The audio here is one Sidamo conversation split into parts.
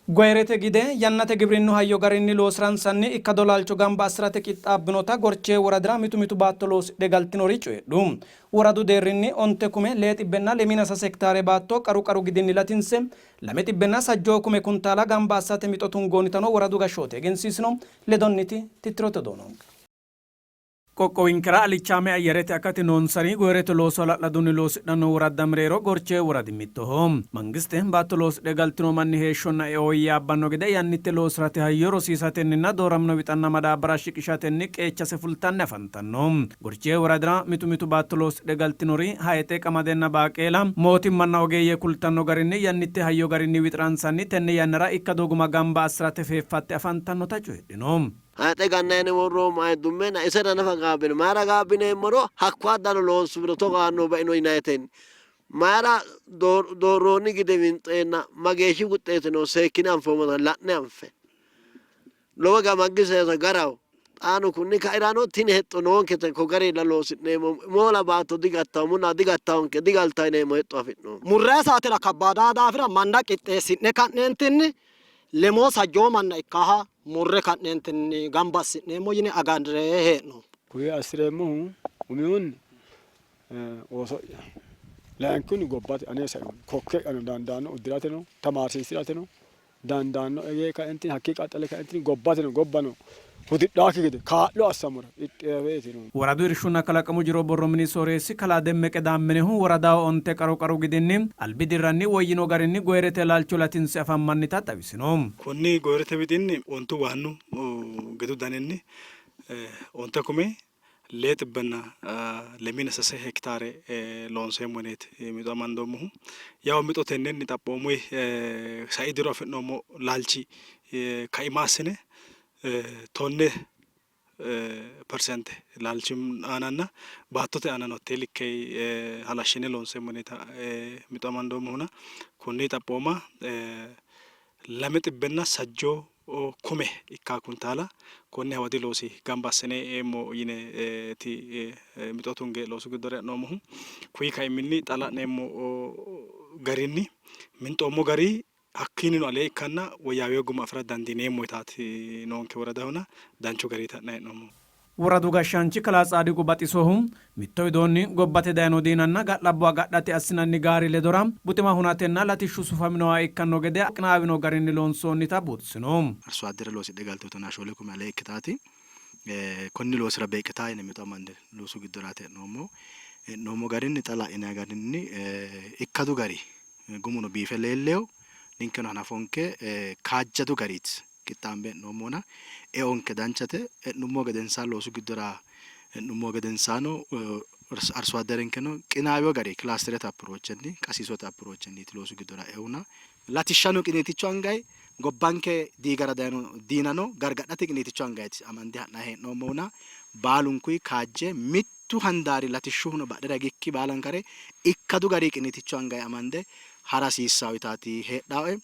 Goyirete gide yannate gibrinnu hayyo garinni loosi'ransanni ikkado laalcho gamba assi'rate qixxaabbinota Gorchee woradira mitu mitu baatto loosidhe galtinori coyidhu. Woradu deerrinni onte kume lee xibbenna lemiina sase hektaare baatto qaru qaru gidinni latinse lame xibbenna sajjoo kume kuntaala gamba assate mixo tungoonnitano woradu gashshooti egensiisino. Ledonniti tittirote odoo noonke. Qoqqowinkera alichaame ayyarete akati noonsari goyirete looso hala'ladunni loosidhanno woradda mereero Gorchee woradi mittoho. Mangiste baatto loosidhe galtino manni heeshshonna eo woyyaabbanno gede yannitte loosi'rate hayyo rosiisatenninna dooramino wixanna madaabbara shiqishatenni qeechase fultanni afantanno. Gorchee woradira mitu mitu baatto loosidhe galtinori Hayxe, Qamadenna Baaqeela mootimmanna ogeeyye kultanno garinni yannitte hayyo garinni wixi'ransanni tenne yannara ikkado guma gamba assi'rate feeffatte afantannota coyidhino. Hayixe ganna yine worroommo ayiddummena isera nafa gaabbino. Mayira gaabbineemmoro hakko addano loonsumiro togo aannohu baino yinayitenni. Mayira doorroonni gide winxeenna mageeshshi wuxxeetino seekkine anfoommota la'ne anfe. Lowo geya maggiseesa garaho. Xaano kunni ka'irano tini hexxo noonkete ko garilla loosi'neemmo moola baatto digattawo muna digattawonke digaltawo yineemmo hexxo afi'noommo. Murrayi saatera kabbaada daafira manna qixxeessi'ne ka'neentinni lemoo sajjoo manna ikkaaha murre ka'neentinni gamba assi'neemmo yine agarre hee'noommo. Koye assi'reemmohu umihunni ooso'ya, layinkihunni gobbate ane sainohunni kokke'yano dandaanno uddi'rateno tamaarsiisi'rateno dandaannoe yee kaentinni hakkii qaxxale kaentinni gobbateno gobbano hudidhaakki gede kaa'lo assammora qixxaaweeti noommo. Woradu Irshunna Kalaqamu Jiro Borro Mini Sooreessi Kalaa Demmeqe Daammenehu woradaho onte qaru qaru gidinni albi dirranni woyyino garinni goyirete laalcho latinse afammannita xawisino. Konni goyirete widinni ontu waannu gidu daninni onte kume lee xibbenna lemiina sase hekitaare loonseemmo yineeti mixo amandoommohu. Yawo mixo tennenni xaphoomuyi sai diro afi'noommo laalchi kaima assine 10 perseente laalchi aananna baattote aanano hattee likkenni halashshine loonseemmo yineeti mixo amandoommohuna konni xaphooma lame xibbenna sajjoo kume ikkanno kuntaala konne hawadi loosi gamba assine eemmo yineeti mixo tunge loosu giddora e'noommohu. Kuyi kaiminni xa la'neemmo garinni minxoommo gari hakkiinnino alee ikkanna woyyaawino guma afi'ra dandiineemmo yitaati noonke woradahona danchu gariiti ha'nanni hee'noommohu. Woradu gashshaanchi kalaa Tsaadiqu Baxisohu mitto widoonni gobbate dayno diinanna ga'labbo agadhate assinanni gaari ledora buxima hunatenna latishshu sufaminoha ikkanno gede qinaawino garinni loonsoonnita buuxisino. Arso addere loosidhe galtino tonaa shoole kume alee ikkitaati konni loosira beeqqitaa yine mixo amande loosu giddoraati e'noommohu. E'noommo garinni xa la'inanni garinni ikkadu gari gumuno biife leelleyo ninkeno hanafonke kaajjadu gariiti qixxaambe e'noommohuna eonke danchate. E'nummo gedensaanni loosu giddora e'nummo gedensaano arsoadderenkeno qinaawino gari kilaasterete appiroochenni qasiisote appiroochenniiti loosu giddora e'una. Latishshano qiniiticho angayi, gobbanke diigara dayino diinano gargadhate qiniiticho angayiiti amande ha'nanni hee'noommohuna baalunkuyi kaajje mittu handaari latishshuhuno badhera higikki baalankare ikkadu gari qiniiticho angayi amande hara hasiissawo yitaati heedhawoe.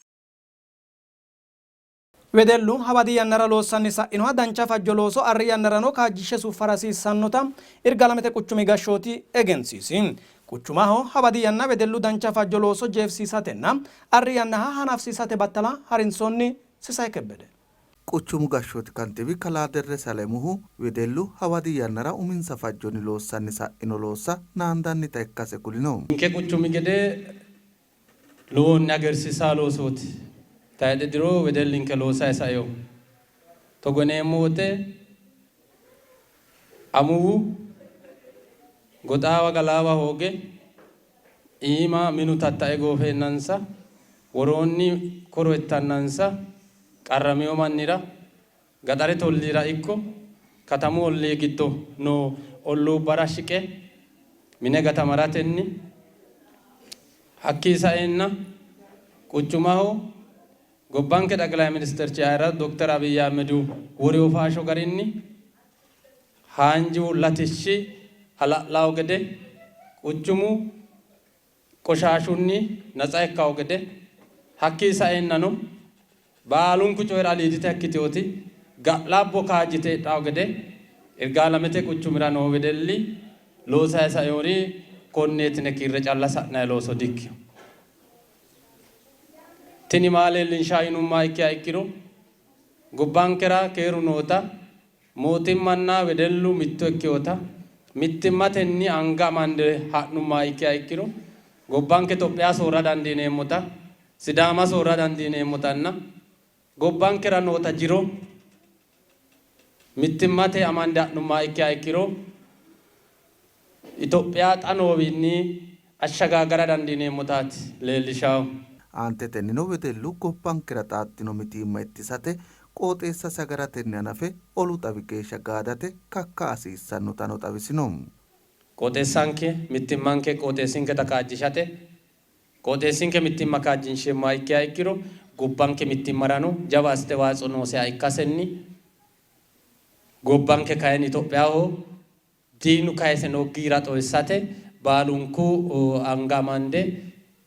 Wedellu hawadi yannara loossanni sa'inoha dancha fajjo looso arri yannarano kaajjishshe suffara hasiissannota Irgaalamete quchumi gashshooti egensiisi. Quchumaho hawadi yanna wedellu dancha fajjo looso jeefisiisatenna arri yannaha hanafisiisate battala harinsoonni. Sisay Kebbede. Quchumu gashshooti kantiiwi kalaa Derrese Alemuhu, wedellu hawadi yannara uminsa fajjonni loossanni sa'ino loossa naandannita ikkase kulino. Ninke quchumi gede Lowohunni hagiirsiisanno loosooti. Tayxe diro wedellinke loosayi saino. Togo yineemmo wote amuwu goxaawa galaawa hooge iima minu tattae goofeennansa woroonni koro ittannansa qarramino mannira gaxarete olliira ikko katamu ollii giddo noo olluubbara shiqe mine gatamaratenni hakkii saeenna quchumaho gobbanke xaqilayi ministirchi ayirradu dokter Abiy Ahimedihu worino faasho garinni haanju latishshi hala'lawo gede quchumu qoshaashunni natsa ikkawo gede, hakkii saeennano baalunku coyira aliidita ikkitinoti ga'labbo kaajjite heedhawo gede Irgaalamete quchumira noo wedelli loosayi sainori konneeti yine kiirre calla sa'nayi looso dikkino. Tini maa leellinshawo yinummoha ikkiha ikkiro gobbankera keeru noota, mootimmanna wedellu mitto ikkinota, mittimmatenni anga amande ha'nummoha ikkiha ikkiro gobbanke Itophiya soorra dandiineemmota, Sidaama soorra dandiineemmotanna gobbankera noota jiro mittimmate amande ha'nummoha ikkiha ikkiro Itophiya xa noowiinni ashshagaagara dandiineemmotaati leellishannohu. Aantetennino wedellu gobbankera xaaddino mitiimma ittisate qooxeessasi agaratenni hanafe olu xawi geeshsha gaadate kakka'a hasiissannotano xawisino. Qooxeessanke mittimmanke qooxeessinketa kaajjishate qooxeessinke mittimma kaajjinsheemmoha ikkiha ikkiro gobbanke mittimmarano jawa astewaatso nooseha ikkasenni gobbanke kayinni Itophiyaho Diinu kayise noo giira xoyissate baalunku anga amande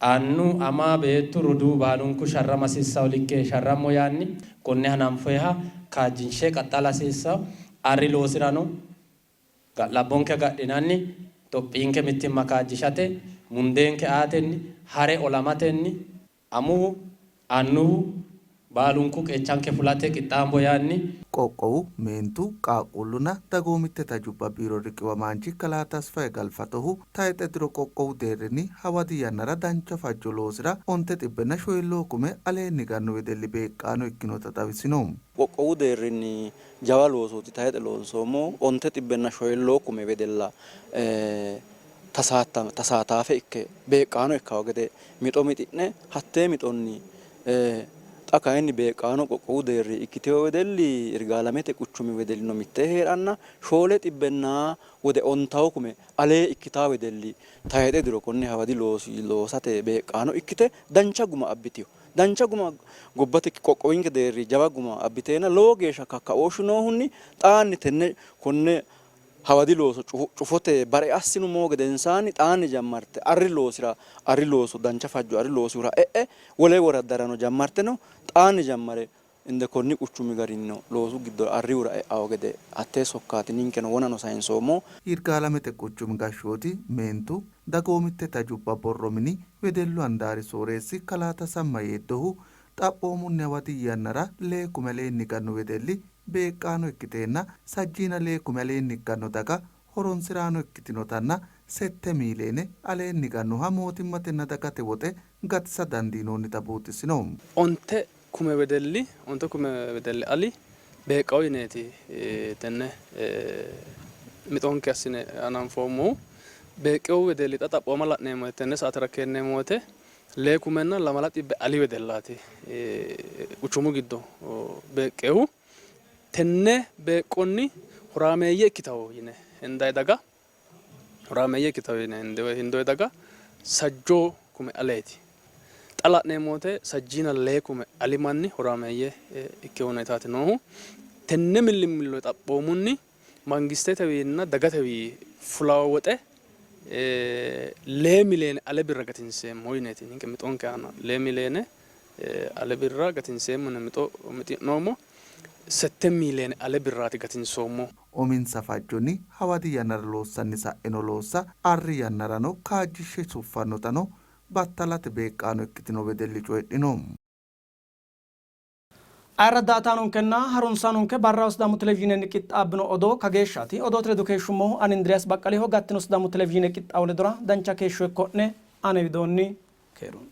annu, ama, beettu, roduu baalunku sharrama hasiissawo likke sharrammo yaanni konne hananfoyiha kaajjinshe qaxxala hasiissawo. Arri loosirano ga'labbonke agadhinanni Itophiyinke mittimma kaajjishate mundeenke aatenni, hare olamatenni, Amuwu, annuwu baalunku qeechanke fulate qixxaambo yaanni. Qoqqowu Meentu, Qaaqquullunna Dagoomitte Tajubba Biiro Riqiwamaanchi Kalaa Tasfaye Galfatohu tayxe diro qoqqowu deerrinni hawadi yannara dancha fajjo loosira onte xibbenna shoyilloo kume aleenni higanno wedelli beeqqaano ikkinota xawisino. Qoqqowu deerrinni jawa loosooti tayxe loonsoommohu. Onte xibbenna shoyilloo kume wedella tasaataafe ikke beeqqaano ikkanno gede mixo mixi'ne hattee mixonni xa kayinni beeqqaano qoqqowu deerri ikkitino wedelli Irgaalamete quchumi wedellino mittee hee'ranna shoole xibbenna wode ontawo kume alee ikkitanno wedelli tayxe diro konne hawadi loosi loosate beeqqaano ikkite dancha guma abbitino. Dancha guma gobbate qoqqowinke deerri jawa guma abbiteenna lowo geeshsha kakkaooshshu noohunni xaanni tenne konne Hawadi looso cufote bare assinummohu gedensaanni xaanni jammarte arri loosira arri looso dancha fajjo arri loosihura e'e wole woraddarano jammarte no. Xaanni jammare inde konni quchumi garinnino loosu giddora arrihura e'anno gede hattee sokkaati ninkeno wonano sayinsoommohu. Yirgaalamete quchumi gashshooti meentu, dagoomitte tajubba borro mini wedellu handaari sooreessi kalaa Tasamma Yeeddohu, xaphoomunni hawadi yannara 10,000 aleenni higanno wedelli beeqqaano ikkiteenna sajjiina 10,000 aleenni higganno daga horonsi'raano ikkitinotanna sette miiliyeene aleenni higannoha mootimmatenna dagate woxe gatisa dandiinoonnita buuxisino. Onte kume wedelli onte kume wedelli ali beeqqawo yineeti tenne mixonke assine hananfoommohu. Beeqqewo wedelli xa xaphooma la'neemmo woyte tenne saatera keenneemmo woyte Lee kumenna lamala xibbe ali wedellaati quchumu giddo beeqqinohu. Tenne beeqqonni horaameeyye ikkitanno yine hendanni daga horaameeyye ikkitanno yine hendoonni daga sajjoo kume aleeti. Xa la'neemmo woyte sajjiina lee kume ali manni horaameeyye ikkino huneetaati noohu. Tenne millimillo xaphoomunni mangistetewiinna dagatewi fulawo woxe lee miliyoone ale birra gatinseemmo yineeti ninke mixonke aana lee miliyoone ale birra gatinseemmo yine mixo mixi'noommo. Sette miliyoone ale birraati gatinsoommo. Uminsa fajjonni hawadi yannara loossanni sa'ino loossa arri yannarano kaajjishshe suffannotano battalate beeqqaano ikkitino wedelli coyidhino. Ayirradda daa''ataanonkenna harunsaanonke barraho Sidaamu Televizhiinenni qixxaabbino odoo kageeshshaati. Odoote ledo keeshshummohu ani Indiriyaas Baqqaliho. Gattino Sidaamu Televizhiine qixxaawo ledora dancha keeshsho ikko'ne. Ane widoonni keerunni.